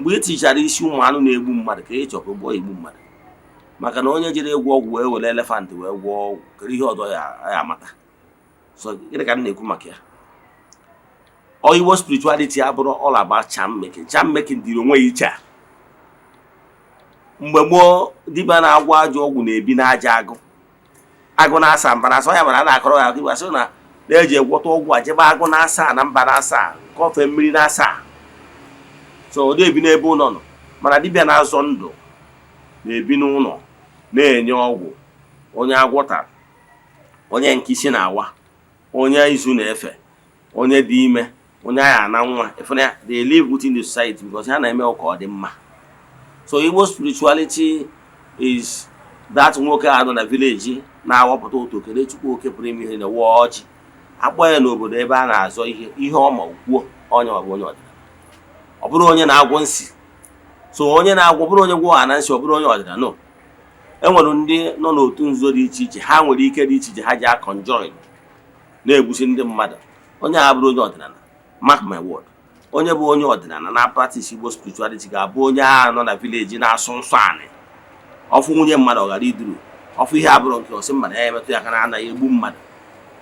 Mgbe ị tichara isi ụmụ anụ na-egbu mmadụ, ka ị chọrọ ka ụgbọ egbu mmadụ, maka na onye jere ịgwọ ọgwụ wee were elephant wee gwọọ ọgwụ, kedu ihe ọzọ ya amata? So gịnị ka m na-ekwu maka ya? Ọ Igbo spirituality abụrụ all about charm making. Charm making dịrị onwe ya iche a. Mgbe gboo, dibịa na-agwọ ajọ ọgwụ na-ebi n'aja agụ, agụ na-asa mba na-asa ya, mana a na-akọrọ ya akụkọ sị na na-eji egwọta ọgwụ a jebe agụ na-asa na mba na-asa kọfee mmiri na-asa. So ọ na-ebi n'ebe ụlọ nọ, mana dibịa na-azọ ndụ na-ebi n'ụlọ, na-enye ọgwụ onye agwọtara, onye nke isi na-awa, onye izu na-efe, onye dị ime, onye agha ana nwa efere ya. They live within the society because ha na-eme ka ọ dị mma. So Igbo spirituality is that nwoke a nọ na village na-awapụta ụtụ kele Chukwu oke pụrụ ime ihe na wa ọjị, akpọ ya n'obodo ebe a na-azọ ihe, ihe ọma kwuo onye ọ bụ onye ọdịnala. Ọ bụrụ onye na-agwọ nsị, so onye na-agwọ bụrụ onye gwọ ana nsị, ọ bụrụ onye ọdịnala. No, e nwere ndị nọ n'otu nzuzo dị iche iche, ha nwere ike dị iche iche ha ji a-conjoin na-egbusi ndị mmadụ. Onye a bụrụ onye ọdịnala, mark my word, onye bụ onye ọdịnala na practice Igbo spirituality ga-abụ onye agha nọ na village na-asụ nsọ anị, ọfụ nwunye mmadụ ọ ghara iduru, ọfụ ihe abụrụ nke ọsị mmadụ ya emetụ ya aka na anaghị egbu mmadụ.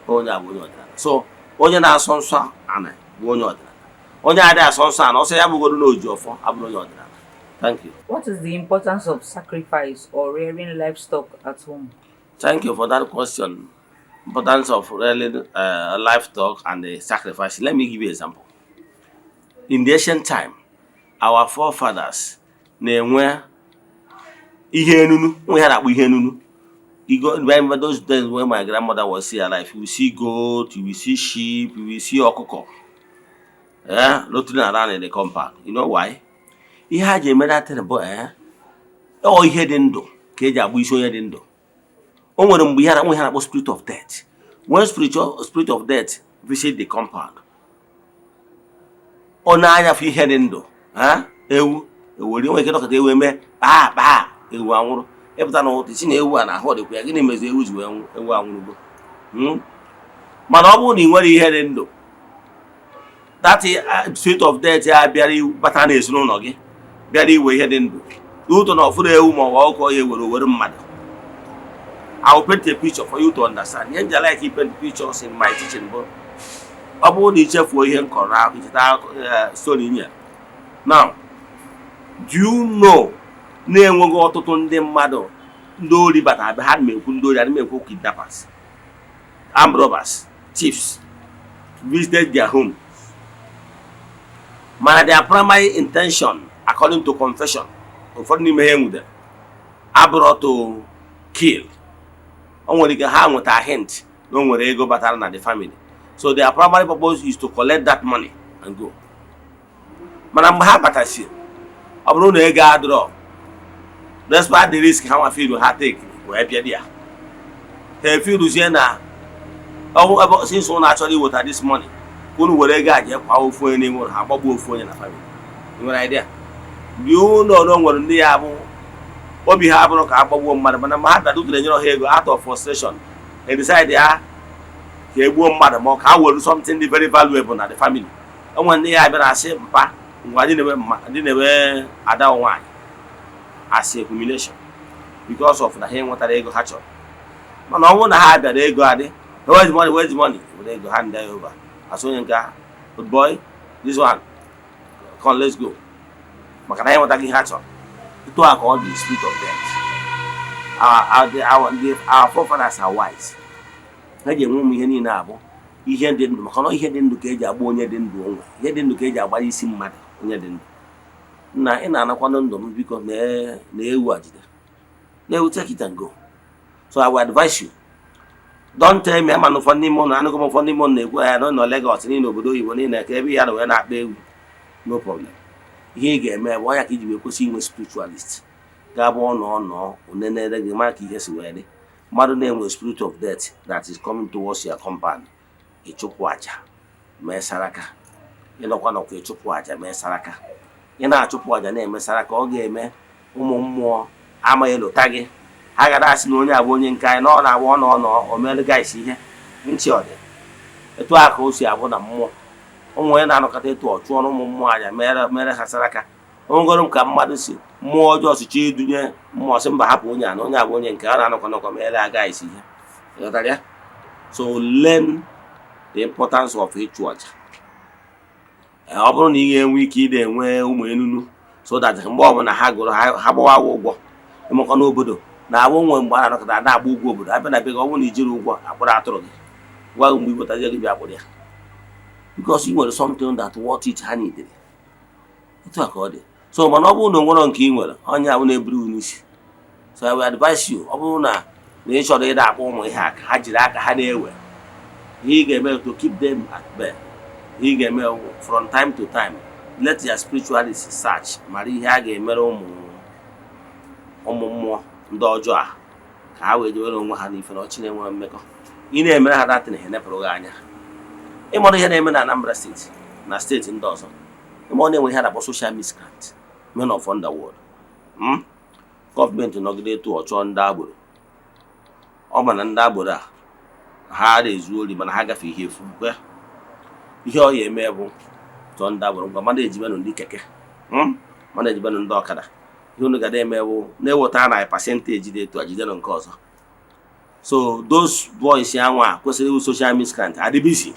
Onye a bụ onye ọdịnala. So onye na-asọ nsọ anị bụ onye ọdịnala. Onye adịghị asọ nsọ anị, ọsọ ya bụgoro na oji ọfọ, abụrụ onye ọdịnala. Thank you. What is the importance of sacrifice or rearing livestock at home? Thank you for that question. Importance of rearing livestock and the sacrifice. Let me give you example. In the ancient time, our forefathers na-enwe ihe enunu, nwe ha na-akpọ ihe enunu. You go, remember those days when my grandmother was still alive, you will see goat, you will see sheep, you will see ọkụkọ, yeah, rotating around in the compound. You know why? Ihe ha ji eme that thing bụ ọ ihe dị ndụ ka eji agba isi onye dị ndụ. O nwere mgbe ihe nwe ha na-akpọ spirit of death. When spiritual spirit of death visit the compound, ọ na-anyafe ihe dị ndụ, ha ewu ewere nwe ike dọkọta ewu eme kpaa kpaa, ewu anwụrụ. Ịpụta na ụtụ si na ewu a na ahụ dịkwa ya, gịnị mezi ewu ji wee nwụ? Ewu anwụrụgo. Mana ọ bụrụ na ị nwere ihe dị ndụ, that spirit of death ya bịara bata n'ezinụlọ gị, bịara iwe ihe dị ndụ ụtụ na ọfụrụ ewu ma ọ bụ ọkụkọ, ya ewere owere mmadụ. I will paint a picture for you to understand. Ihe nji like paint pictures in my teaching bụ ọ bụrụ na ichefuo ihe m kọrọ ahụ, icheta story nye. Now, do you know na-enweghị ọtụtụ ndị mmadụ ndị ori batara be ha? Na ekwu ndị ori, ana m ekwu kidnappers, armed robbers, thieves visited their home, mana their primary intention, according to confession ụfọdụ n'ime ha enwudere, abụrụ to kill. O nwere ike ha nweta hint na o nwere ego batara na the family, so their primary purpose is to collect that money and go. Mana mgbe ha batasi, ọ bụrụ na ego adịrọ, despite the risk ha nwa feel ha take wee bịa dị ya, ha efiruzie na ọ ebe since ụnụ achọrọ iweta this money, ka unu were ego a jee kwa ofu onye n'ime ụlọ ha, gbagbuo ofu onye na family. Ị nwere idea bi ụlọ na o nwere ndị ya bụ obi ha abụrụ ka a gbagbuo mmadụ, mana mgbe ha bịara ụtụrụ enyere ha ego, out of frustration they decide ya ka e gbuo mmadụ ma ọ ka ha were something dị very valuable na the family. O nwere ndị ya bịara asị mpa ngwa, ndị na-eme mma, ndị na-eme ada nwaanyị as a humiliation because of na ha enwetara ego ha chọrọ. Mana ọ bụrụ na ha bịara, ego adị, "Where's the money? Where's the money?" Were ego hand ya over, asị onye nke ahụ, "Good boy, this one, come, let's go," maka na ha enwetaghị ihe ha chọrọ. Etu a ka ọ dị. Spirit of death, our forefathers are wise. Ha ji enwe ụmụ ihe niile abụ ihe dị ndụ, maka na ihe dị ndụ ka eji agba onye dị ndụ onwe, ihe dị ndụ ka eji agbara isi mmadụ onye dị ndụ. Nna, ị na-anakwanụ ndụ m, biko, na ewu a, jide na ewu, take it and go. So I will advise you, don't tell me ama na ụfọdụ n'ime ụlọ anụgụ m, ụfọdụ n'ime ụlọ na-ekwu ya nọ Lagos niile, obodo oyibo niile, ka ebe ya na wee na-akpa ewu. No problem. Ihe ị ga-eme bụ ọnya ka iji wee kwesị inwe spiritualist ga-abụ ọ nọ nọ onenere gị, mara ka ihe si wee dị. Mmadụ na-enwe spirit of death that is coming towards your compound, ịchụpụ aja, mee saraka. Ịnọkwa nọkwa, ịchụpụ aja, mee saraka. Ị na-achụpụ aja, na-eme saraka, ọ ga-eme ụmụ mmụọ amaghị elota gị. Ha gara asị na onye a bụ onye nke anyị na ọ na-agba ọ nọ nọ o mere guys ihe ntị ọ dị etu a ka o si abụ na mmụọ ụmụ onye na-anọkọta etu ọ chụọ ụmụ mmụọ aja, mere mere ha saraka. Onwegoro m ka mmadụ si mmụọ ọjọọ si chọọ idunye mmụọ sị mba, hapụ onye a na onye a bụ onye nke a na-anọkọ nọkọ ma ele aga isi ihe. Ịghọtara ya? So learn the importance of ịchụ ọja. Ọ bụrụ na ị ga-enwe ike ị na-enwe ụmụ enunu so that mgbe ọbụla ha gụrụ ha gbawa ụgwọ ịmakọ n'obodo na-abụ nwe mgbe a na-anọkọta na-agba ụgwọ obodo abịa na be gị. Ọ bụrụ na ijiri ụgwọ akpụrụ atụrụ gị gwa gị mgbe iwetazie gị bịa kpụrụ ya, because ị nwere something that worth it ha needed. Etu a ka ọ dị. So mana ọ bụrụ na o nwere nke ị nwere, onye ahụ na-eburu gị n'isi. So I will advise you, ọ bụrụ na ị chọrọ ịda akpọ ụmụ ihe aka ha jiri aka ha na-ewe ihe ị ga-eme to keep them at bay, ihe ị ga-eme wụ, from time to time, let your spiritualist search mara ihe a ga-emere ụmụ mmụọ ndị ọjọọ a ka ha wee jewere onwe ha n'ife na ọchị na-enwe mmekọ. Ị na-emere ha datin, ha enepụrụ gị anya. Ịmara ihe na-eme na Anambra Steeti na steeti ndị ọzọ, ịma ọ na-enwe ihe a na-akpọ social miscreant, men of underworld. Gọọmenti nọgide etu ọ chọọ ndị agboro, ọ ma na ndị agboro a ha na-ezu ori, mana ha gafe ihe efu kwe ihe ọ ya eme bụ chọọ ndị agboro ngwa mmadụ ejibenụ ndị keke, Mmadụ ejibenụ ndị ọkada. Ihe unu ga na-eme bụ na-eweta na percentage dị etu a, jidenụ nke ọzọ. So those boys anwa kwesịrị ịwụ social miscreant adị busy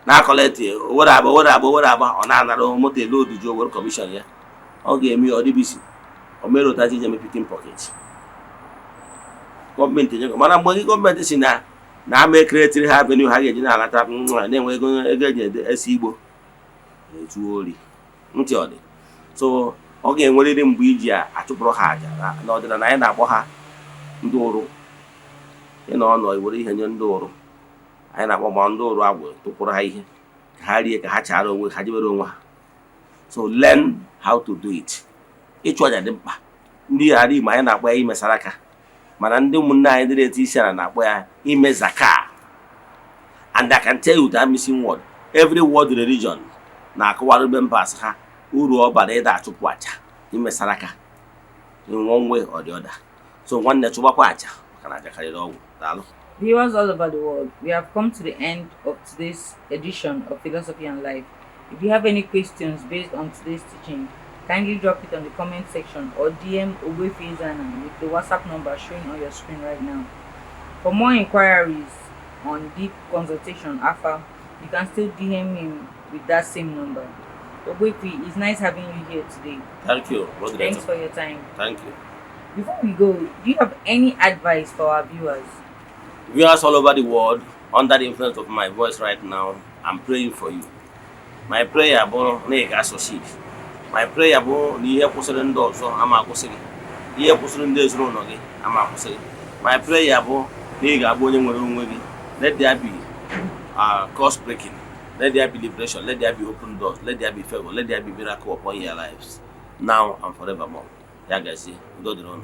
na collect owere aba, owere aba, owere aba. Ọ na-anara moto elu oduju owere commission ya. Ọ ga-eme ya ọ dị busy, o mere otu iji eme picking pocket. Gọọmenti enyego, mana mgbe gọọmenti si na ama ekeretiri ha avenue ha ga-eji na-anata nwa na-enwe ego eji ese igbo ezu ori ntị ọ dị. So ọ ga-enwerịrị mgbe iji achụpụrụ ha àjà. N'ọdịnala anyị na-akpọ ha ndị ụrụ. Ịnọ ọnọ iwere ihe nye ndị ụrụ anyị na-akpọ ma ndị ụrụ agwụ tụpụrụ ha ihe ka ha rie, ka ha chara onwe ha, jebere onwe ha. So learn how to do it. Ịchụ àjà dị mkpa. Ndị ghara Igbo anyị na-akpọ ya imesara aka, mana ndị ụmụnne anyị ndị na-eti isi ala na-akpọ ya ime zaka. And I can tell you that missing word, every world religion na-akọwara members ha uru ọ bara ịda achụpụ àjà, imesara aka in one way or the other. So nwanne, chụbakwa àjà maka na àjà karịrị ọgwụ. Daalụ. Viewers all over the world, we have come to the end of today's edition of Philosophy and Life. If you have any questions based on today's teaching, kindly drop it on the comment section or DM Ogbuefi Ezana with the WhatsApp number showing on your screen right now. For more inquiries on deep consultation Afa, you can still DM him with that same number. Ogbuefi, it's nice having you here today. Thank you, moderator. Thanks for your time. Thank you. Before we go, do you have any advice for our viewers? Viewers all over the world, under the influence of my voice right now, I'm praying for you. My prayer bụ na ị ga-succeed. My prayer bụ na ihe kwụsịrị ndị ọzọ ama akwụsị gị, ihe kwụsịrị ndị ezinụlọ gị ama akwụsị gị. My prayer bụ na ị ga-abụ onye nwere onwe gị. Let there be curse breaking, let there be liberation, let there be open doors, let there be favor, let there be miracle upon your lives now and forevermore. Ya gazie, udo dịrị unu.